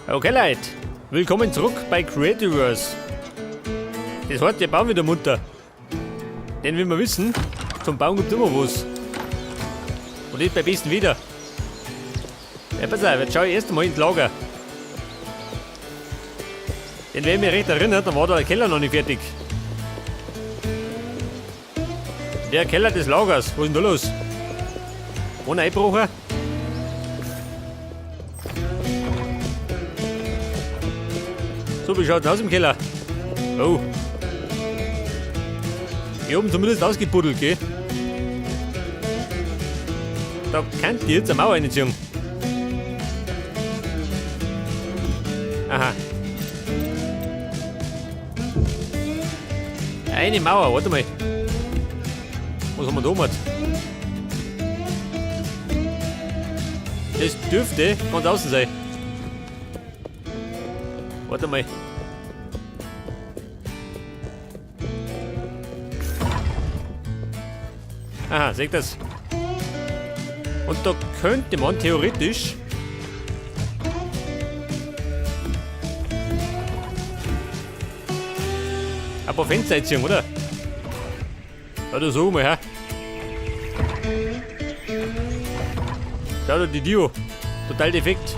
Okay Leute, willkommen zurück bei Creativerse. Das heißt, wir bauen wieder munter. Denn wie wir wissen, zum Bauen gibt es immer was. Und nicht bei besten wieder. Ja, pass auf, jetzt schau ich erst einmal ins Lager. Denn wenn ich mich recht erinnere, dann war da der Keller noch nicht fertig. Der Keller des Lagers, was ist denn da los? Ohne Einbrocher? So, wie schaut's aus im Keller? Oh. Hier oben zumindest ausgebuddelt, gell? Da könnt ihr jetzt eine Mauer reinziehen. Aha. Eine Mauer, warte mal. Was haben wir da gemacht? Das dürfte ganz außen sein. Warte mal. Aha, seht das? Und da könnte man theoretisch ein paar Fenster einziehen, oder? Ja, da so mal, hä? Schau dir die Dio. Total defekt.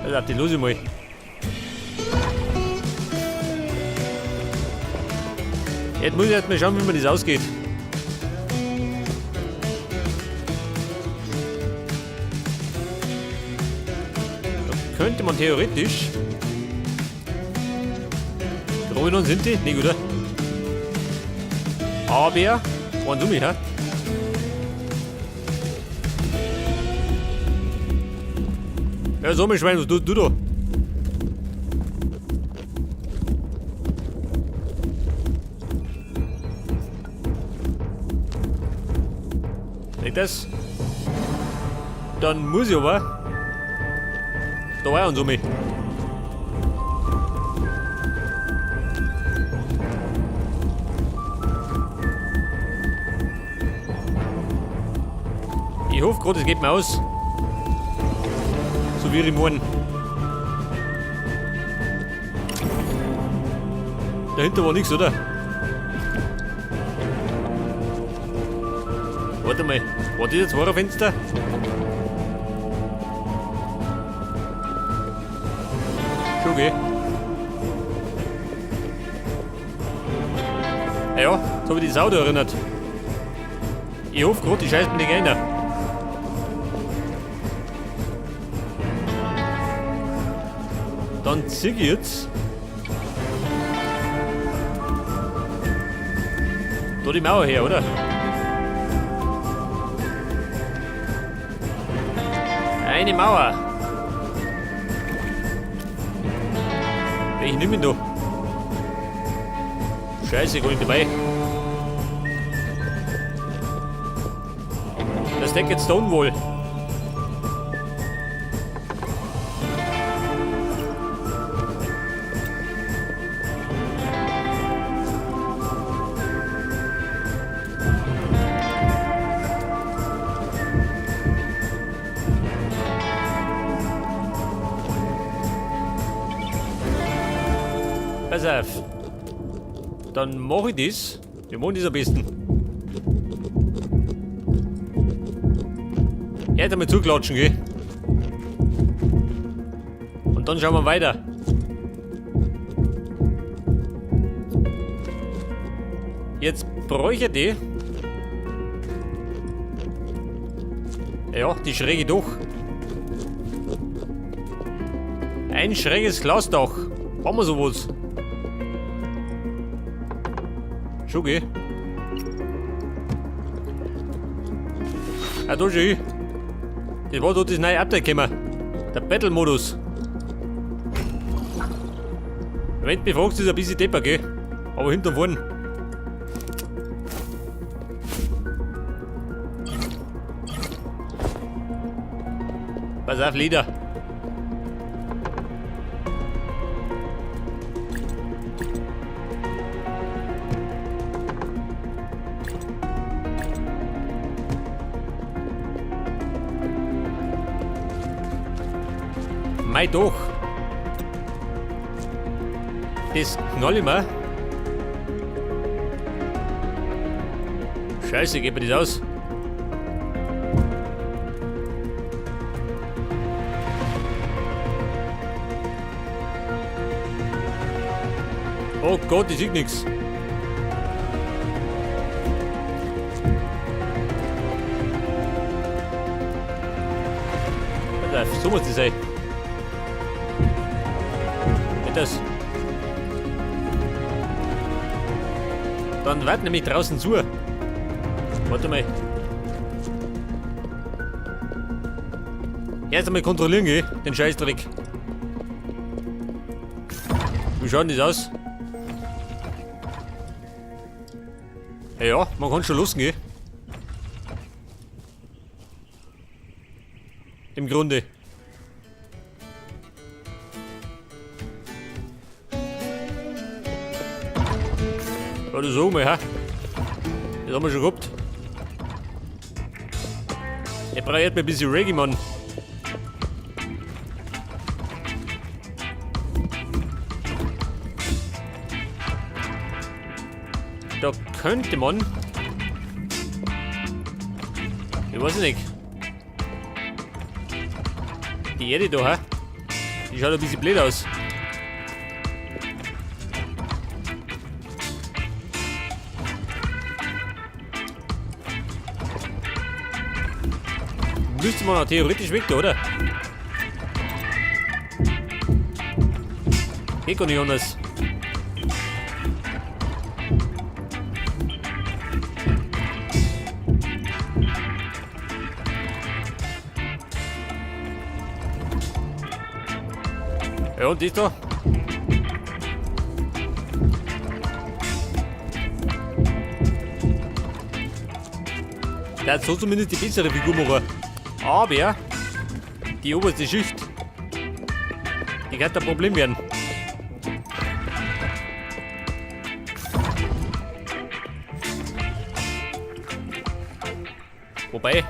Also, die los ich mal. Jetzt muss ich erst mal schauen, wie man das ausgeht. Da könnte man theoretisch. Grünen sind die? Nicht, oder? Aber, waren sie mich, hä? Ja, so, mein Schwein, was tust du da? Seht das? Dann muss ich aber da war und so mich. Ich hoffe gerade, es geht mir aus. So wie ich morgen. Dahinter war nichts, oder? Warte mal, war das jetzt ein Fenster? Schon, gell? Ja, ja, jetzt hab ich die Sau da erinnert. Ich hoffe gerade, die scheißt mir nicht rein. Dann zieh ich jetzt da die Mauer her, oder? Eine Mauer. Welche nimm ich da? Scheiße, gar nicht dabei. Das Deck Stone wohl. Pass auf. Dann mache ich das. Wir machen das am besten. Erst einmal zuklatschen, gell? Und dann schauen wir weiter. Jetzt bräuchte die. Ja, die schräge doch. Ein schräges Glasdach. Haben wir sowas? Schon, gell? Ah, da schon ich. Das war da das neue Update gekommen. Der Battle-Modus. Wenn du mich fragst, ist ein bisschen depper, gell? Aber hinterm vorn. Pass auf, Leder. Mei doch. Das knall ich mir. Scheiße, geht mir das aus. Oh Gott, ich sehe nichts. So muss das sein. Geht das? Dann wird nämlich draußen zu. Warte mal. Erst einmal kontrollieren geh, den Scheißdreck. Wie schaut denn das aus? Ja, ja, man kann schon losgehen. Im Grunde. Ja, das auch mal, hä? Das haben wir schon gehabt. Ich brauche erst mal ein bisschen Reggae, Mann. Da könnte man... Ich weiß nicht. Die Erde da, hä? Die schaut ein bisschen blöd aus. Müsste man auch theoretisch weg da, oder? Geht gar nicht anders. Ja, und das da? Der hat so zumindest die bessere Figur machen. Aber die oberste Schicht, die kann ein Problem werden. Wobei,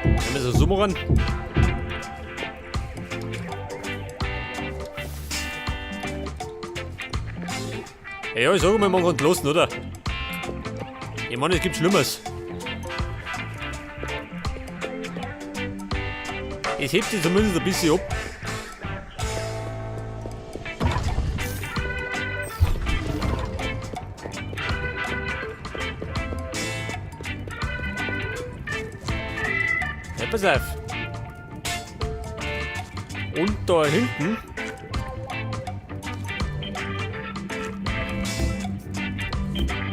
wenn wir so machen. Ja, ich sag mal, man kann losen, oder? Ich meine, es gibt Schlimmeres. Es hebt sich zumindest ein bisschen ab. Ja, pass auf. Und da hinten.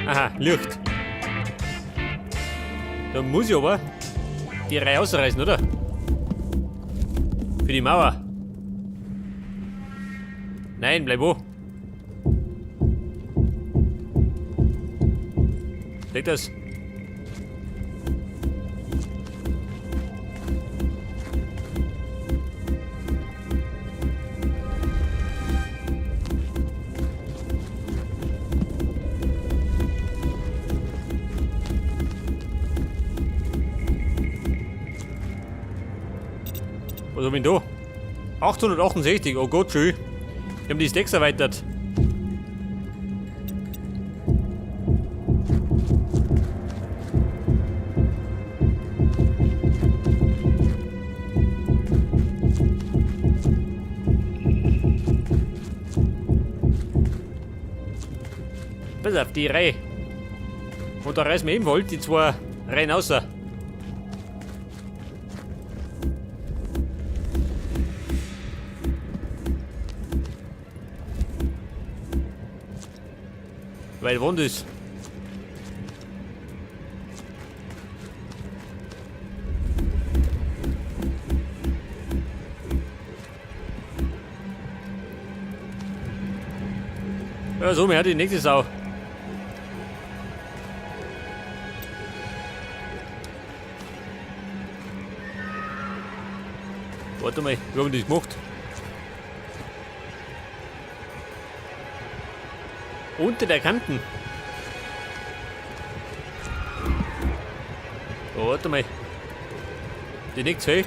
Aha, Licht. Da muss ich aber die Reihe ausreißen, oder? Für die Mauer. Nein, bleib wo. Seht das? Was hab ich denn da? 868, oh Gott, schön. Wir haben die Stacks erweitert. Pass auf, die Reihe. Und da reißen wir ebenfalls die zwei Reihen raus. Weil Wand ist. Ja, so, mir hat die nächste Sau. Warte mal, wie haben die das gemacht? Unter der Kanten. Oh, warte mal. Die nächste.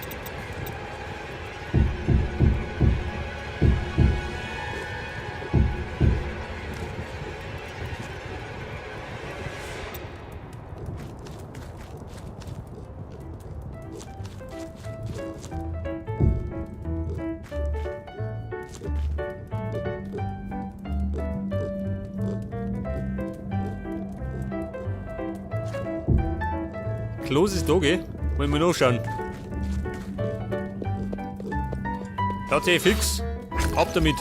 Klos ist da, gell? Wollen wir nachschauen. Tatsächlich fix. Ab damit.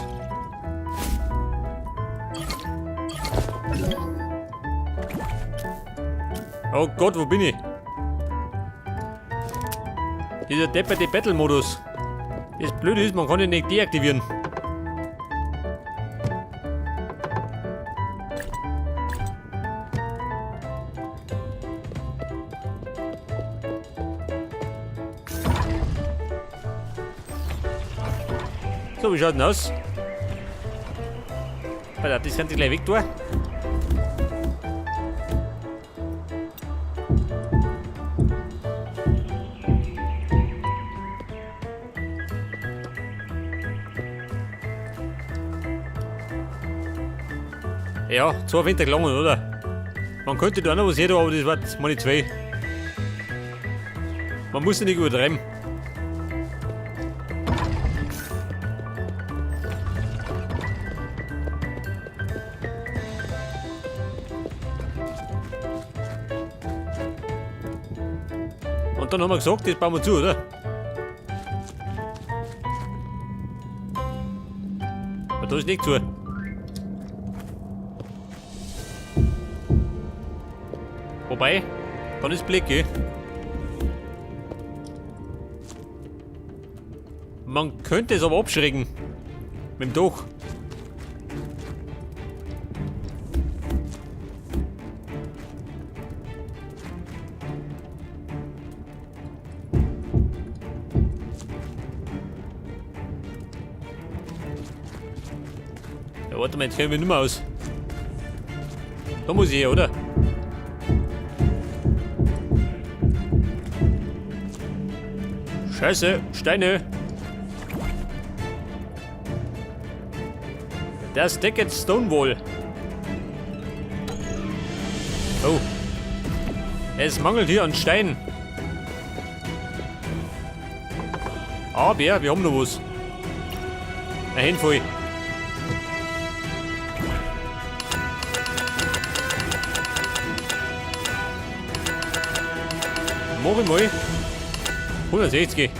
Oh Gott, wo bin ich? Dieser depperte Battle-Modus. Das Blöde ist, man kann ihn nicht deaktivieren. So, wie schaut denn aus? Pass auf, das kann ich gleich weg tun. Ja, zwei Winter gelangen, oder? Man könnte da noch was her, aber das wird meine zwei. Man muss ja nicht übertreiben. Und dann haben wir gesagt, das bauen wir zu, oder? Aber da ist nicht zu. Wobei, dann ist Blick, gell? Man könnte es aber abschrägen. Mit dem Dach. Ja, warte mal, jetzt kennen wir nicht mehr aus. Da muss ich her, oder? Scheiße, Steine. Das Deckett Stonewall. Oh. Es mangelt hier an Stein. Aber wir haben noch was. Ein Handvoll. Mach ich mal. 160.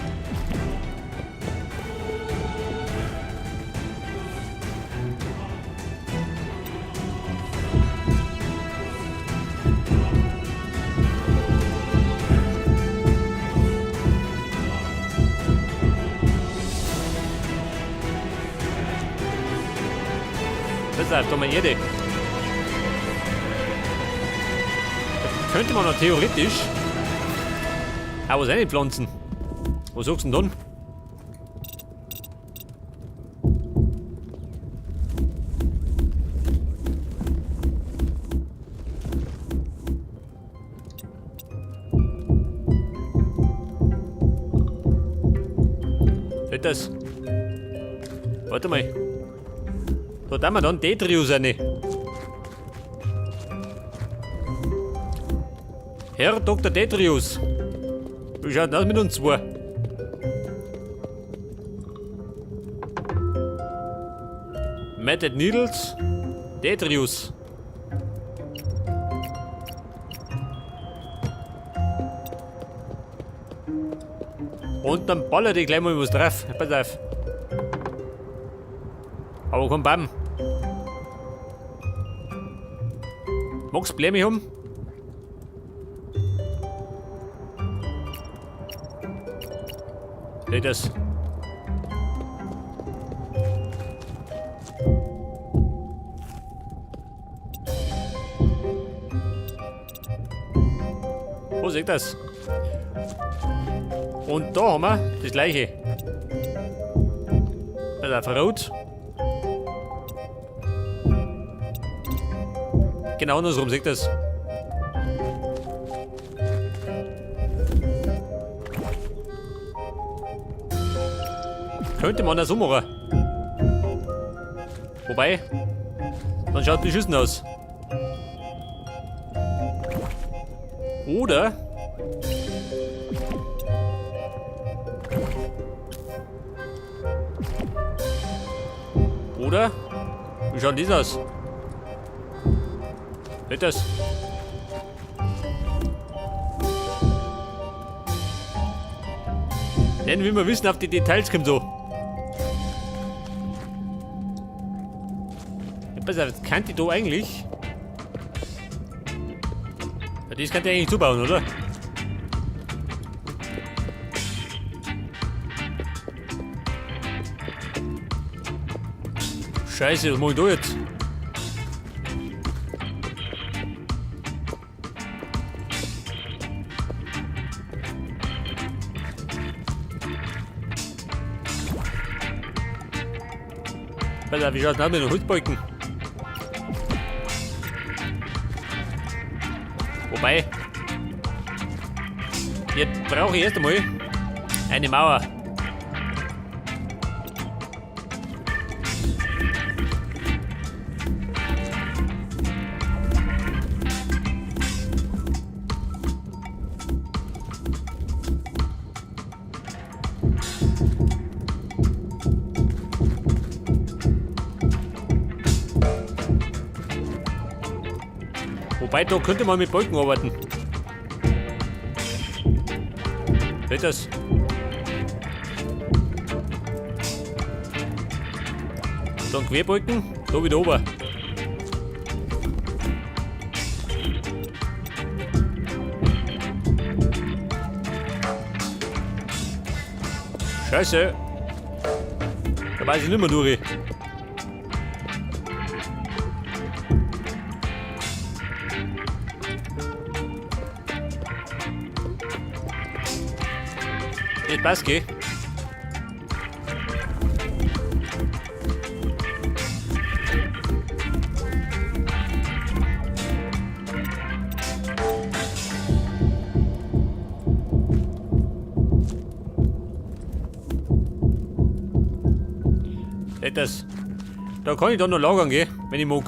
Pass auf, da mal Erde. Da könnte man noch theoretisch auch was reinpflanzen. Was sagst du denn dann? Das. Warte mal. Da tun wir dann Detrius rein. Herr Dr. Detrius. Wie schaut denn aus mit uns zwei? Matted Needles. Detrius. Und dann ballert ich gleich mal was drauf. Pass auf. Aber komm, bam. Magst du Bläme haben? Nee, das. Wo seht das? Und da haben wir das gleiche. Also auf Rot. Genau andersrum, seht das. Könnte man das so machen. Wobei, dann schaut beschissen aus. Oder wie schaut das aus? Nicht das? Denn wie wir wissen, auf die Details kommt so. Ja, pass auf, jetzt kann die da eigentlich. Ja, das kann ich eigentlich zubauen, oder? Scheiße, was mach ich da jetzt? Pass auf, wie schaut's denn aus mit den Holzbalken? Wobei, jetzt brauche ich erst einmal eine Mauer. Wobei, da könnte man mit Balken arbeiten. Geht das? Dann Querbalken, da wieder oben. Scheiße. Da weiß ich nicht mehr durch. Das passt, gell? Das. Da kann ich dann noch lagern gehen, wenn ich mag.